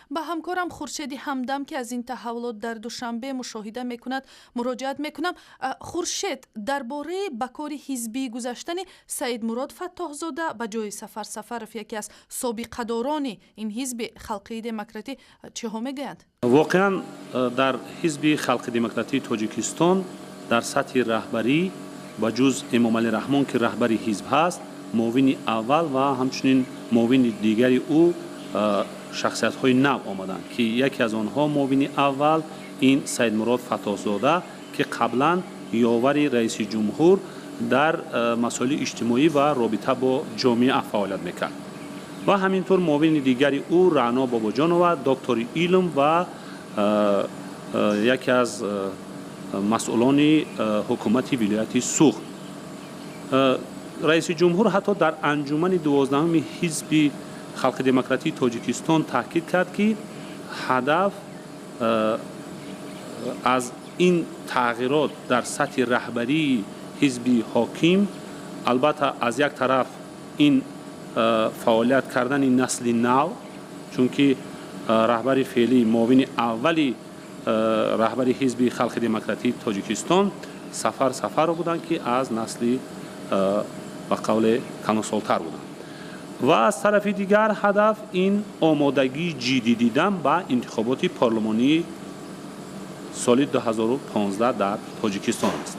Ба ҳамкорам Хуршеди Ҳамдам, ки аз ин таҳаввулот дар Душанбе мушоҳида мекунад, муроҷиат мекунам. Хуршед, дар бораи ба кори ҳизбӣ гузаштани Саидмурод Фаттоҳзода ба ҷои Сафар Сафаров, яке аз собиқадорони ин Ҳизби Халқии Демократӣ, чиҳо мегӯянд? Воқеан, дар Ҳизби Халқи Демократии Тоҷикистон дар сатҳи раҳбарӣ ба ҷуз Эмомалӣ Раҳмон, ки раҳбари ҳизб ҳаст, муовини аввал ва ҳамчунин муовини дигари ӯ шахсиятҳои нав омаданд, ки яке аз онҳо, муовини аввал, ин Саидмурод Фаттоҳзода, ки қаблан ёвари раиси ҷумҳур дар масоили иҷтимоӣ ва робита бо ҷомеа фаъолият мекард, ва ҳамин тур муовини дигари ӯ Раъно Бобоҷонова, доктори илм ва яке аз масъулони ҳукумати вилояти Суғд. Раиси ҷумҳур ҳатто дар анҷумани 12-уми Ҳизби Халқи Демократии Тоҷикистон таъкид кард, ки ҳадаф аз ин тағйирот дар сатҳи раҳбарии ҳизби ҳоким, албатта, аз як тараф ин фаъолият кардани насли нав, чунки раҳбари феълӣ, муовини аввали раҳбари Ҳизби Халқи Демократии Тоҷикистон Сафар Сафаров буданд, ки аз насли, ба қавле, калонсолтар буданд, ва аз тарафи дигар ҳадаф ин омодагии ҷиддӣ дидан ба интихоботи парлумонии соли 2015 дар Тоҷикистон аст.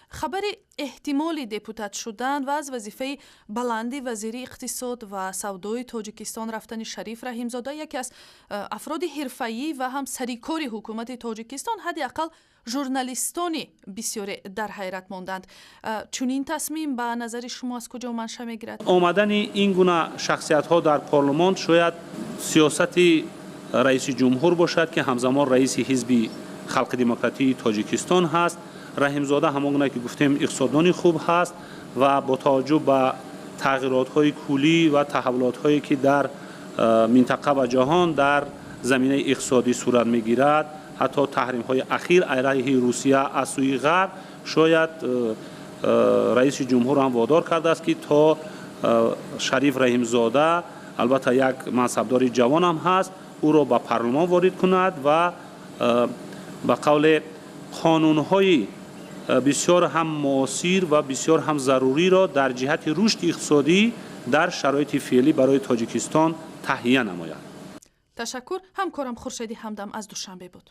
Хабари эҳтимоли депутат шудан ва аз вазифаи баланди вазири иқтисод ва савдои Тоҷикистон рафтани Шариф Раҳимзода, яке аз афроди ҳирфаӣ ва ҳам сарикори ҳукумати Тоҷикистон, ҳадди ақал журналистони бисёре дар ҳайрат монданд. Чунин тасмим ба назари шумо аз куҷо манша мегирад? Омадани ин гуна шахсиятҳо дар парлумон шояд сиёсати раиси ҷумҳур бошад, ки ҳамзамон раиси Ҳизби Халқи Демократии Тоҷикистон ҳаст. Раҳимзода, ҳамон гуна ки гуфтем, иқтисоддони хуб ҳаст ва бо таваҷҷӯҳ ба тағйиротҳои куллӣ ва таҳаввулотҳое, ки дар минтақа ва ҷаҳон дар заминаи иқтисодӣ сурат мегирад, ҳатто таҳримҳои ахир алайҳи Русия аз сӯи Ғарб, шояд раиси ҷумҳур ҳам водор кардааст, ки то Шариф Раҳимзода, албатта, як мансабдори ҷавонам ҳаст, ӯро ба парлумон ворид кунад ва, ба қавле, қонунҳои бисёр ҳам муосир ва бисёр ҳам заруриро дар ҷиҳати рушди иқтисодӣ дар шароити феълӣ барои Тоҷикистон таҳия намояд. Ташаккур. Ҳамкорам Хуршеди Ҳамдам аз Душанбе буд.